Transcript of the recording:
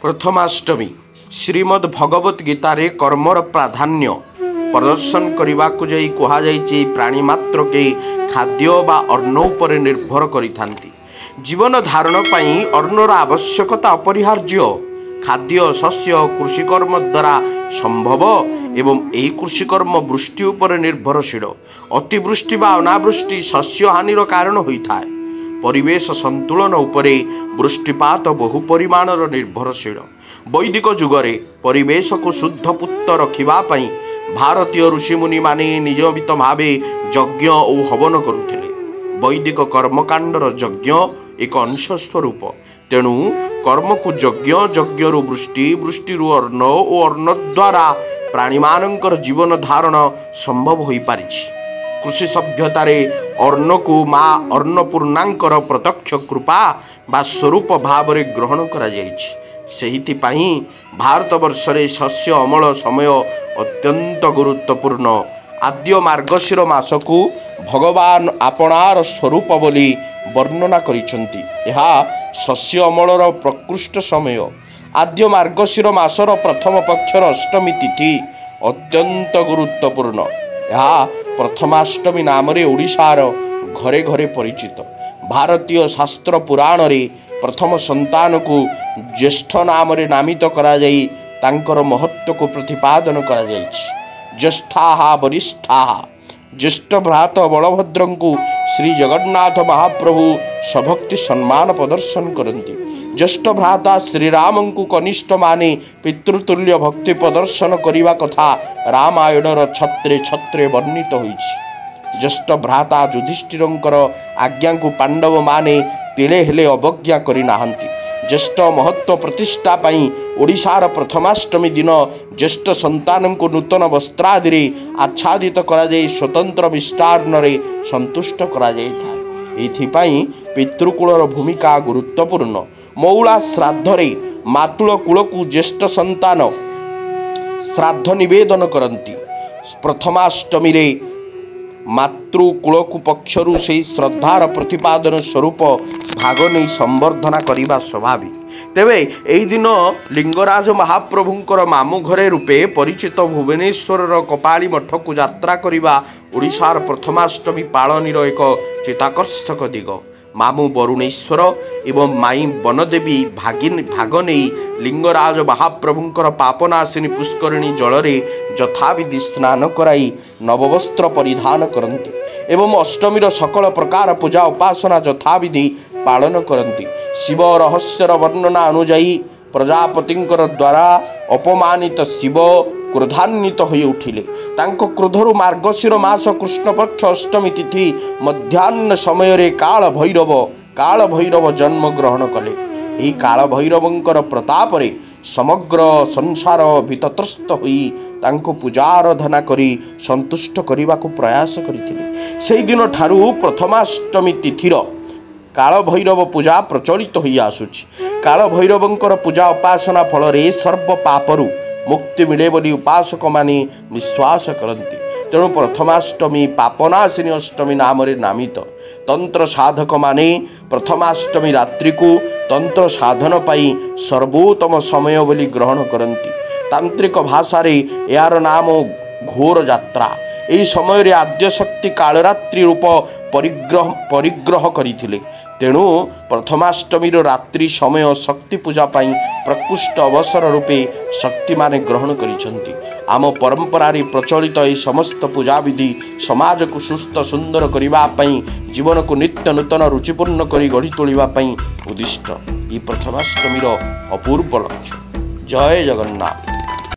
ପ୍ରଥମାଷ୍ଟମୀ ଶ୍ରୀମଦ୍ ଭଗବତ ଗୀତାରେ କର୍ମର ପ୍ରାଧାନ୍ୟ ପ୍ରଦର୍ଶନ କରିବାକୁ ଯାଇ କୁହାଯାଇଛି, ପ୍ରାଣୀ ମାତ୍ରକେ ଖାଦ୍ୟ ବା ଅନ୍ନ ଉପରେ ନିର୍ଭର କରିଥାନ୍ତି। ଜୀବନ ଧାରଣ ପାଇଁ ଅନ୍ନର ଆବଶ୍ୟକତା ଅପରିହାର୍ଯ୍ୟ। ଖାଦ୍ୟ ଶସ୍ୟ କୃଷିକର୍ମ ଦ୍ୱାରା ସମ୍ଭବ ଏବଂ ଏହି କୃଷିକର୍ମ ବୃଷ୍ଟି ଉପରେ ନିର୍ଭରଶୀଳ। ଅତିବୃଷ୍ଟି ବା ଅନାବୃଷ୍ଟି ଶସ୍ୟହାନିର କାରଣ ହୋଇଥାଏ। ପରିବେଶ ସନ୍ତୁଳନ ଉପରେ ବୃଷ୍ଟିପାତ ବହୁ ପରିମାଣର ନିର୍ଭରଶୀଳ। ବୈଦିକ ଯୁଗରେ ପରିବେଶକୁ ଶୁଦ୍ଧପୁତ ରଖିବା ପାଇଁ ଭାରତୀୟ ଋଷିମୁନିମାନେ ନିୟମିତ ଭାବେ ଯଜ୍ଞ ଓ ହବନ କରୁଥିଲେ। ବୈଦିକ କର୍ମକାଣ୍ଡର ଯଜ୍ଞ ଏକ ଅଂଶ ସ୍ୱରୂପ। ତେଣୁ କର୍ମକୁ ଯଜ୍ଞ, ଯଜ୍ଞରୁ ବୃଷ୍ଟି, ବୃଷ୍ଟିରୁ ଅନ୍ନ ଓ ଅନ୍ନ ଦ୍ୱାରା ପ୍ରାଣୀମାନଙ୍କର ଜୀବନ ଧାରଣ ସମ୍ଭବ ହୋଇପାରିଛି। କୃଷି ସଭ୍ୟତାରେ ଅନ୍ନକୁ ମା ଅନ୍ନପୂର୍ଣ୍ଣାଙ୍କର ପ୍ରତ୍ୟକ୍ଷ କୃପା ବା ସ୍ୱରୂପ ଭାବରେ ଗ୍ରହଣ କରାଯାଇଛି। ସେଇଥିପାଇଁ ଭାରତବର୍ଷରେ ଶସ୍ୟ ଅମଳ ସମୟ ଅତ୍ୟନ୍ତ ଗୁରୁତ୍ୱପୂର୍ଣ୍ଣ। ଆଦ୍ୟ ମାର୍ଗଶିର ମାସକୁ ଭଗବାନ ଆପଣାର ସ୍ୱରୂପ ବୋଲି ବର୍ଣ୍ଣନା କରିଛନ୍ତି। ଏହା ଶସ୍ୟ ଅମଳର ପ୍ରକୃଷ୍ଟ ସମୟ। ଆଦ୍ୟ ମାର୍ଗଶିର ମାସର ପ୍ରଥମ ପକ୍ଷର ଅଷ୍ଟମୀ ତିଥି ଅତ୍ୟନ୍ତ ଗୁରୁତ୍ୱପୂର୍ଣ୍ଣ। ଏହା ପ୍ରଥମାଷ୍ଟମୀ ନାମରେ ଓଡ଼ିଶାର ଘରେ ଘରେ ପରିଚିତ। ଭାରତୀୟ ଶାସ୍ତ୍ର ପୁରାଣରେ ପ୍ରଥମ ସନ୍ତାନକୁ ଜ୍ୟେଷ୍ଠ ନାମରେ ନାମିତ କରାଯାଇ ତାଙ୍କର ମହତ୍ତ୍ୱକୁ ପ୍ରତିପାଦନ କରାଯାଇଛି। ଜ୍ୟେଷ୍ଠାହା ବରିଷ୍ଠାହା। ଜ୍ୟେଷ୍ଠ ଭ୍ରାତ ବଳଭଦ୍ରଙ୍କୁ ଶ୍ରୀ ଜଗନ୍ନାଥ ମହାପ୍ରଭୁ ସଭକ୍ତି ସମ୍ମାନ ପ୍ରଦର୍ଶନ କରନ୍ତି। ଜ୍ୟେଷ୍ଠ ଭ୍ରାତା ଶ୍ରୀରାମଙ୍କୁ କନିଷ୍ଠମାନେ ପିତୃତୁଲ୍ୟ ଭକ୍ତି ପ୍ରଦର୍ଶନ କରିବା କଥା ରାମାୟଣର ଛତ୍ରେ ଛତ୍ରେ ବର୍ଣ୍ଣିତ ହୋଇଛି। ଜ୍ୟେଷ୍ଠ ଭ୍ରାତା ଯୁଧିଷ୍ଠିରଙ୍କର ଆଜ୍ଞାକୁ ପାଣ୍ଡବମାନେ ତିଳେ ହେଲେ ଅବଜ୍ଞା କରିନାହାନ୍ତି। ଜ୍ୟେଷ୍ଠ ମହତ୍ତ୍ୱ ପ୍ରତିଷ୍ଠା ପାଇଁ ଓଡ଼ିଶାର ପ୍ରଥମାଷ୍ଟମୀ ଦିନ ଜ୍ୟେଷ୍ଠ ସନ୍ତାନଙ୍କୁ ନୂତନ ବସ୍ତ୍ରାଦିରେ ଆଚ୍ଛାଦିତ କରାଯାଇ ସ୍ୱତନ୍ତ୍ର ମିଷ୍ଟାନ୍ନରେ ସନ୍ତୁଷ୍ଟ କରାଯାଇଥାଏ। ଏଥିପାଇଁ ପିତୃକୂଳର ଭୂମିକା ଗୁରୁତ୍ୱପୂର୍ଣ୍ଣ। ମଉଳା ଶ୍ରାଦ୍ଧରେ ମାତୁଳ କୂଳକୁ ଜ୍ୟେଷ୍ଠ ସନ୍ତାନ ଶ୍ରାଦ୍ଧ ନିବେଦନ କରନ୍ତି। ପ୍ରଥମାଷ୍ଟମୀରେ ମାତୃକୂଳକୁ ପକ୍ଷରୁ ସେହି ଶ୍ରଦ୍ଧାର ପ୍ରତିପାଦନ ସ୍ୱରୂପ ଭାଗ ନେଇ ସମ୍ବର୍ଦ୍ଧନା କରିବା ସ୍ୱାଭାବିକ। ତେବେ ଏହି ଦିନ ଲିଙ୍ଗରାଜ ମହାପ୍ରଭୁଙ୍କର ମାମୁଁ ଘରେ ରୂପେ ପରିଚିତ ଭୁବନେଶ୍ୱରର କପାଳି ମଠକୁ ଯାତ୍ରା କରିବା ଓଡ଼ିଶାର ପ୍ରଥମାଷ୍ଟମୀ ପାଳନୀର ଏକ ଚିତାକର୍ଷକ ଦିଗ। ମାମୁଁ ବରୁଣେଶ୍ୱର ଏବଂ ମାଇଁ ବନଦେବୀ ଭାଗ ନେଇ ଲିଙ୍ଗରାଜ ମହାପ୍ରଭୁଙ୍କର ପାପନାଶିନୀ ପୁଷ୍କରିଣୀ ଜଳରେ ଯଥାବିଧି ସ୍ନାନ କରାଇ ନବବସ୍ତ୍ର ପରିଧାନ କରନ୍ତି ଏବଂ ଅଷ୍ଟମୀର ସକଳ ପ୍ରକାର ପୂଜା ଉପାସନା ଯଥାବିଧି ପାଳନ କରନ୍ତି। ଶିବ ରହସ୍ୟର ବର୍ଣ୍ଣନା ଅନୁଯାୟୀ ପ୍ରଜାପତିଙ୍କର ଦ୍ୱାରା ଅପମାନିତ ଶିବ କ୍ରୋଧାନ୍ୱିତ ହୋଇ ଉଠିଲେ। ତାଙ୍କ କ୍ରୋଧରୁ ମାର୍ଗଶିର ମାସ କୃଷ୍ଣପକ୍ଷ ଅଷ୍ଟମୀ ତିଥି ମଧ୍ୟାହ୍ନ ସମୟରେ କାଳ ଭୈରବ ଜନ୍ମଗ୍ରହଣ କଲେ। ଏହି କାଳ ଭୈରବଙ୍କର ପ୍ରତାପରେ ସମଗ୍ର ସଂସାର ଭୀତତ୍ରସ୍ତ ହୋଇ ତାଙ୍କୁ ପୂଜା ଆରାଧନା କରି ସନ୍ତୁଷ୍ଟ କରିବାକୁ ପ୍ରୟାସ କରିଥିଲେ। ସେହିଦିନଠାରୁ ପ୍ରଥମାଷ୍ଟମୀ ତିଥିର କାଳ ଭୈରବ ପୂଜା ପ୍ରଚଳିତ ହୋଇ ଆସୁଛି। କାଳ ଭୈରବଙ୍କର ପୂଜା ଉପାସନା ଫଳରେ ସର୍ବ ପାପରୁ ମୁକ୍ତି ମିଳେ ବୋଲି ଉପାସକମାନେ ବିଶ୍ୱାସ କରନ୍ତି। ତେଣୁ ପ୍ରଥମାଷ୍ଟମୀ ପାପନାଶିନୀ ଅଷ୍ଟମୀ ନାମରେ ନାମିତ। ତନ୍ତ୍ର ସାଧକମାନେ ପ୍ରଥମାଷ୍ଟମୀ ରାତ୍ରିକୁ ତନ୍ତ୍ର ସାଧନ ପାଇଁ ସର୍ବୋତ୍ତମ ସମୟ ବୋଲି ଗ୍ରହଣ କରନ୍ତି। ତାନ୍ତ୍ରିକ ଭାଷାରେ ଏହାର ନାମ ଘୋର ଯାତ୍ରା। ଏହି ସମୟରେ ଆଦ୍ୟଶକ୍ତି କାଳରାତ୍ରି ରୂପ ପରିଗ୍ରହ କରିଥିଲେ। ତେଣୁ ପ୍ରଥମାଷ୍ଟମୀର ରାତ୍ରି ସମୟ ଶକ୍ତି ପୂଜା ପାଇଁ ପ୍ରକୃଷ୍ଟ ଅବସର ରୂପେ ଶକ୍ତିମାନେ ଗ୍ରହଣ କରିଛନ୍ତି। ଆମ ପରମ୍ପରାରେ ପ୍ରଚଳିତ ଏହି ସମସ୍ତ ପୂଜାବିଧି ସମାଜକୁ ସୁସ୍ଥ ସୁନ୍ଦର କରିବା ପାଇଁ, ଜୀବନକୁ ନିତ୍ୟ ନୂତନ ରୁଚିପୂର୍ଣ୍ଣ କରି ଗଢ଼ି ତୋଳିବା ପାଇଁ ଉଦ୍ଦିଷ୍ଟ। ଏହି ପ୍ରଥମାଷ୍ଟମୀର ଅପୂର୍ବ ଲକ୍ଷ୍ୟ। ଜୟ ଜଗନ୍ନାଥ।